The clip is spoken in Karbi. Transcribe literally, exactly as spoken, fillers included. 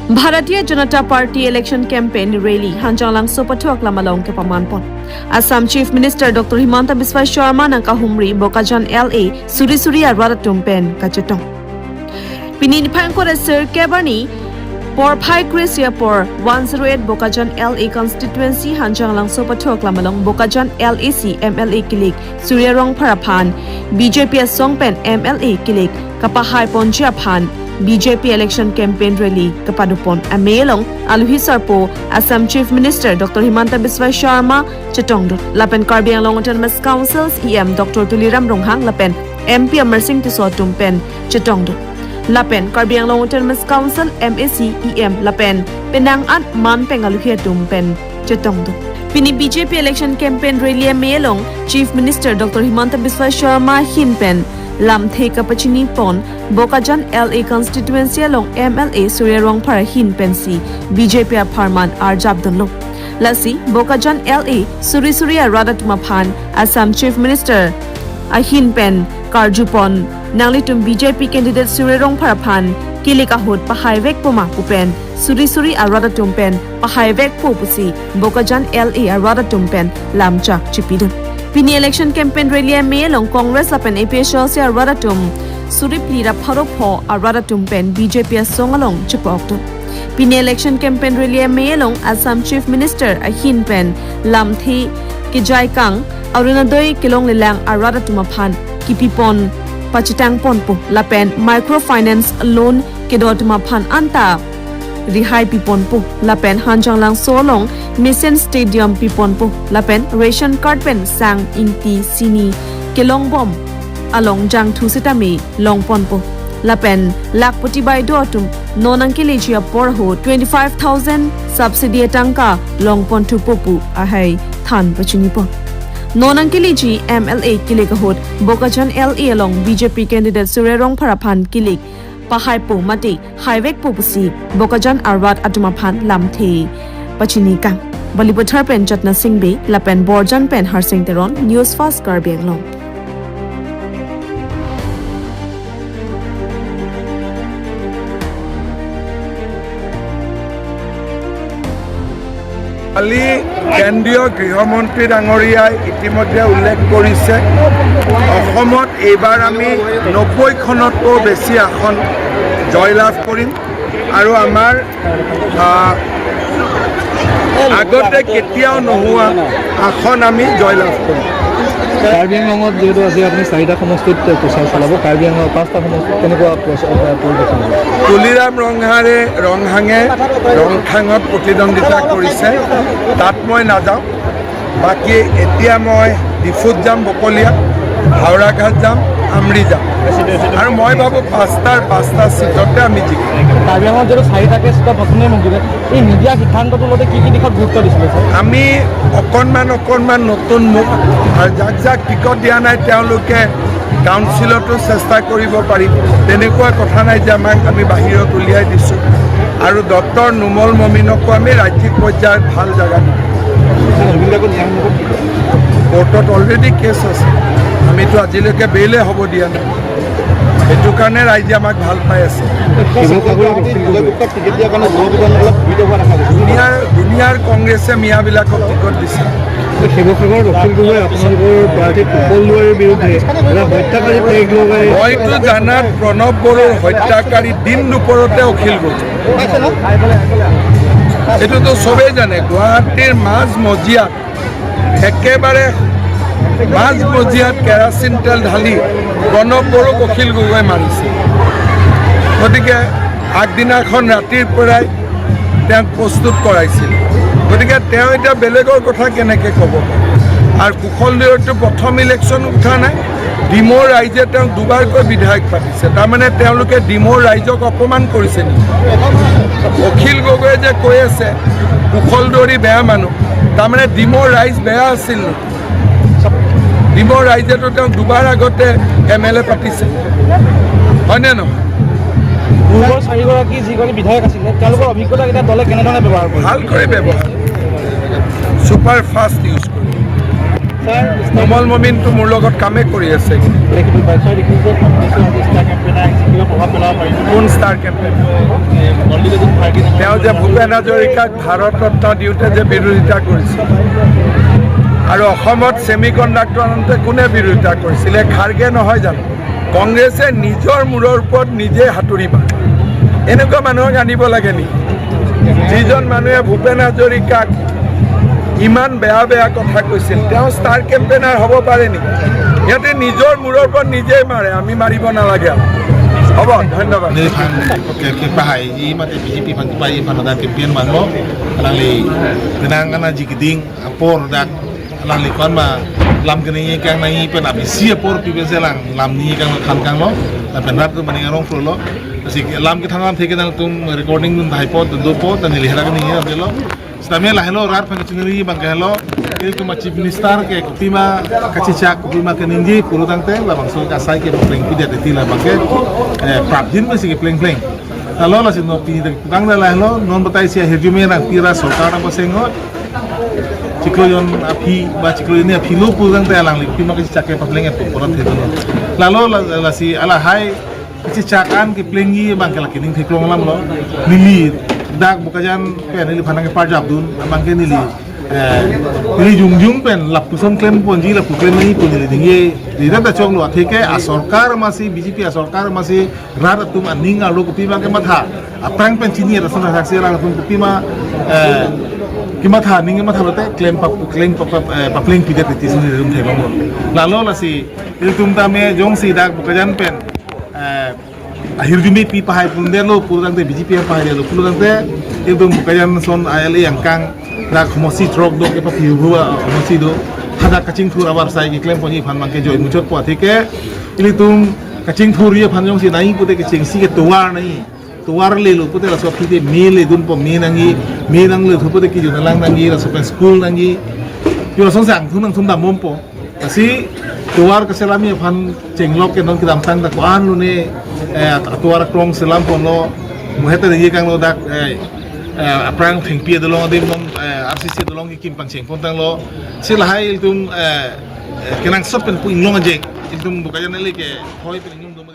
Bharatiya Janata Party election campaign rally Hanjanglangso pathok lam along kepaman pon. Assam Chief Minister Doctor Himanta Biswa Sarma nangkahumri Bokajan L A suri suri arat atum pen kachetong. Pini niphai ingkoi ra sirkep arni porphai kre-isi apor one zero eight Bokajan L A constituency Hanjanglangso pathok lam along Bokajan L A si M L A kilik Surya Rongphar aphan B J P asong pen M L A kilik kapahai ponji aphan B J P election campaign rally kapado pon amei along aluhi sarpo Assam Chief Minister Doctor Himanta Biswa Sarma chetongdun lapen Karbi Anglong Autonomous Council C E M Doctor Tuliram Ronghang lapen M P Amarsing Tisso atum pen chetongdun lapen Karbi Anglong Autonomous Council M A C, E M lapen penang an man peng aluhi atum pen chetongdun. Pini B J P election campaign rally amei along Chief Minister Doctor Himanta Biswa Sarma ahin pen lamthe kapachini pon Bokajan L A constituency along M L A Surya Rongphar ahin pensi B J P apharman arjapdunlo. Lasi Bokajan L A suri suri arat atum aphan Assam Chief Minister ahin pen karju pon, nanglitum B J P candidate Surya Rongphar aphan kilik ahut pahai vekpo ma pu pen suri suri arat atum pen pahai vekpo pusi Bokajan L A arat atum pen lamchak chipidun. Pini election campaign rally amei along Congress lapen A P H L C arat atum suri phli ra pharo pho arat atum pen B J P asong along chepokdun. Pini election campaign rally amei along Assam Chief Minister ahin pen lamthe kejaikang Orunodoi kelonglelang arat atum aphan kipi pon pachetang ponpo lapen microfinance loan kedo atum aphan anta rihai pi ponpo lapen Hanjanglangso along mesen stadium pi ponpo lapen ration card pen sang, ingti, sini kelong bom along jangthu sitame long ponpo lapen lakhpoti bai do atum non nangkeleji apor ahut twenty five thousand subsidy atangka long ponthupo pu ahai than pachini pon. Non nangkeleji M L A kilik ahut Bokajan L A along B J P candidate Surya Rongphar aphan kilik pahaipo mate hai vekpo pusi Bokajan arat atum aphan lamthe pachini kang. Balipathar pen Jatna Singh Bey lapen Borjan pen Harsing Teron, News Fast Karbi Anglong. কালি কেন্দ্ৰীয় গৃহমন্ত্ৰী ডাঙৰীয়াই ইতিমধ্যে উল্লেখ কৰিছে, অসমত এইবাৰ আমি নব্বৈখনতকৈ বেছি আসন জয়লাভ কৰিম আৰু আমাৰ, আহ, আগতে কেতিয়াও নোহোৱা আসন আমি জয়লাভ কৰিম। কাৰ্বি আংলঙত যিহেতু আজি আপুনি চাৰিটা সমষ্টিত প্ৰচাৰ চলাব, কাৰ্বি আংলঙৰ পাঁচটা সমষ্টিত কেনেকুৱা প্ৰচাৰ, আহ, পৰিৱেশ হ'ব? তুলিৰাম ৰংহাৰে, ৰংহাঙে ৰংথাঙত প্ৰতিদ্বন্দ্বিতা কৰিছে, তাত মই নাযাওঁ। বাকী এতিয়া মই ডিফুত যাম, বকলীয়া, হাওৰাঘাট যাম, আমৰি যাম। আৰু মই ভাবোঁ পাঁচটাৰ পাঁচটা ছিটতে আমি জিকিম। কাৰ্বি আংলঙত যিহেতু চাৰিটাকে ছিটত প্ৰথমে মন্ত্ৰী, এই মিডিয়া সিদ্ধান্তটো লওঁতে কি কি দিশত গুৰুত্ব দিছিলে, ছাৰ? আমি অকণমান অকণমান নতুন মুখ আৰু যাক যাক টিকট দিয়া নাই তেওঁলোকে কাউন্সিলতো চেষ্টা কৰিব পাৰিব। তেনেকুৱা কথা নাই যে আমাক আমি বাহিৰত উলিয়াই দিছোঁ। আৰু ডক্টৰ নুমল মমিনকো আমি ৰাজ্যিক পৰ্যায়ত ভাল জেগা দিম। ছাৰ, জুবিন গাৰ্গৰ ন্যায় হ'ব? কোৰ্টত অলৰেডি কেছ আছে, আমিতো আজিলৈকে বেইলে হ'ব দিয়া নাই। সেইটো কাৰণে ৰাইজে আমাক ভাল পাই আছে। শিৱসাগৰৰ দক্ষিণ গোপীনাথ টিকেট দিয়াৰ কাৰণে যুৱ প্ৰজন্ম অলপ ভীত হোৱা দেখা গৈছে। দুনিয়াৰ, দুনিয়াৰ কংগ্ৰেছে মিয়াবিলাকক টিকট দিছে। শিৱসাগৰৰ দক্ষিণ গোপীনাথ আপোনালোকৰ প্ৰাৰ্থী কুশল দুৱাৰীৰ বিৰুদ্ধে এটা হত্যাকাৰী টেগ লগাই মইতো জানাত প্ৰণৱ বড়োৰ হত্যাকাৰী দিন দুপৰতে অখিল গগৈ। এইটোতো চবেই জানে, গুৱাহাটীৰ মাজ মজিয়াত একেবাৰে মাজ মজিয়াত কেৰাচিন তেল ঢালি প্ৰণৱ বড়োক অখিল গগৈয়ে মাৰিছে। গতিকে আগদিনাখন ৰাতিৰ পৰাই তেওঁক প্ৰস্তুত কৰাইছিল। গতিকে তেওঁ এতিয়া বেলেগৰ কথা কেনেকে ক'ব? আৰু কুশল দুৱাৰীতো প্ৰথম ইলেকশ্যন উঠা নাই, ডিমৰ ৰাইজে তেওঁক দুবাৰকৈ বিধায়ক পাতিছে। তাৰমানে তেওঁলোকে ডিমৰ ৰাইজক অপমান কৰিছে নেকি? অখিল গগৈয়ে যে কৈ আছে কুশল দুৱাৰী বেয়া মানুহ, তাৰমানে ডিমৰ ৰাইজ বেয়া আছিল নেকি? ডিমৰ ৰাইজেতো তেওঁক দুবাৰ আগতে এম এল এ পাতিছে, হয়নে নহয়? পূৰ্বৰ চাৰিগৰাকী যিগৰাকী বিধায়ক আছিলে, তেওঁলোকৰ অভিজ্ঞতাকেইটা দলে কেনেধৰণে ব্যৱহাৰ কৰিছে? ভালকৈ ব্যৱহাৰ, ছুপাৰ ফাষ্ট ইউজ কৰি। নুমল মমিনটো মোৰ লগত কামে কৰি আছে। কোন ষ্টাৰ কেম্পেইনাৰ? তেওঁ যে ভূপেন হাজৰিকাক ভাৰত ৰত্ন দিওঁতে যে বিৰোধিতা কৰিছিল আৰু অসমত ছেমি কণ্ডাক্টৰ আনোতে কোনে বিৰোধিতা কৰিছিলে? খাৰ্গে নহয় জানো? কংগ্ৰেছে নিজৰ মূৰৰ ওপৰত নিজে হাতুৰি মাৰে। এনেকুৱা মানুহক আনিব লাগে নেকি? যিজন মানুহে ভূপেন হাজৰিকাক ইমান বেয়া বেয়া কথা কৈছিল, তেওঁ ষ্টাৰ কেম্পেইনাৰ হ'ব পাৰে নেকি? সিহঁতে নিজৰ মূৰৰ ওপৰত নিজেই মাৰে, আমি মাৰিব নালাগে আৰু। হ'ব, ধন্যবাদ। Neli aphan ke, kepahai, i mate B J P aphan kepahai, aphan ada campaign manlo, alangli kenang kana jikiding apor dak, alangli kon ma lam keningje kang nangji pen abisi apor pipe selang lam ningje kang than kanglo, lapen rat atum maning arong pulo. Lasi lam kethan lam theke nangtum recording dun thaipo, dun dopo, ta neli hera keningje lo. Sitame lahelo rat aphan kachiningri abang ke helo, ilitum a Chief Minister ke kopima kachechak, kopima keningje pulo tangte labangso kasai ke plengpi det titi labang ke, eh, prapjin mesi kepleng pleng. Lalo lasi non pini tak tukang da lahelo, non batai si ahirjume nangpi ra sorkar nangpaseng ho. Chiklo jon aphi ba chiklo jon aphi lo pulo tangte alangli kopima kachechak ke papleng et pura thedo. Lalo la, lasi alahai kachechak an keplengji abang ke la kening theklong alam lo. Neli dak Bokajan pen neliphan nangkeparjap dun abang ke neli, eh, neli jongjong pen lapuson klemponji, lapu klem nangji pu neli ningje. Neli dak ta chonglo atheke asorkar masi, B J P asorkar masi rat atum aning arlo kopima kematha, aphrang pen chini rat ason thaksi rat atum kopima, eh, kematha, ning kematha lote klem pap, klem pap, pap, eh, paplengpi det titi si neli rum theklonglo. Lalo lasi ilitum tame jongsi dak Bokajan pen, eh, ahirjume pi pahai pundetlo pulo tangte, B J P pahai detlo pulo tangte, ilitum Bokajan ason I L A angkang dak homosti throk do kepaphi huhu, ah, homosti do, hadak kachingthur avarsai keklemponji aphan abang ke joi muchotpo atheke, ilitum kachingthurji aphan jongsi nangji pute kechengsi ke tovar nangji, tovar lelo pute laso aphi te me ledunpo, me nangji, me nangle thu pute kejun alang nangji, laso pen school nangji, yo lason si angthun angthun dambompo. Lasi tovar kaselamji aphan chenglok ke non kedamtang ta ko-an lone, eh, at-, atovar akrong selamponlo, muhet ta ningje kanglo dak, eh, eh, aphrang thengpi adolong adim non, eh, R C C adolong kekim pangchengpon tanglo. Si lahai ilitum, eh, eh, kenangsot pen pu inglong ajek, ilitum Bokajan ele ke hoi pen inglong doma.